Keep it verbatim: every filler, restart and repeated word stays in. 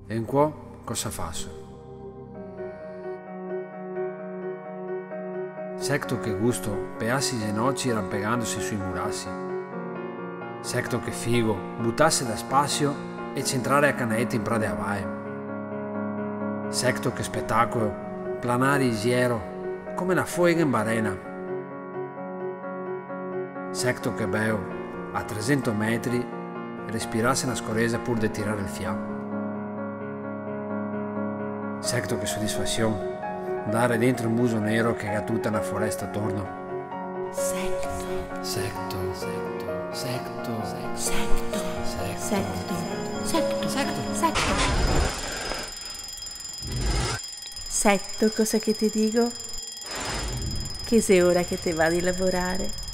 E incuò cosa faso? Secto che gusto pełarse i zenoci rampegandose sui murasi. Secto che figo butarse da spasio e centrare a canaeta in pra de a vae. Secto che spetacolo planare i ziero come na fołega in barena. Secto che beło, a tresento metri, respirarse na scoreza pur de tirare el fià. Secto che sodisfasion ndare dentro un buso nero che ga tuta na foresta atorno. Secto. Secto, secto, secto. Secto. Secto. Secto. Secto. Secto. Secto. Secto cosa che te digo? Che xe ora che te va de lavorare.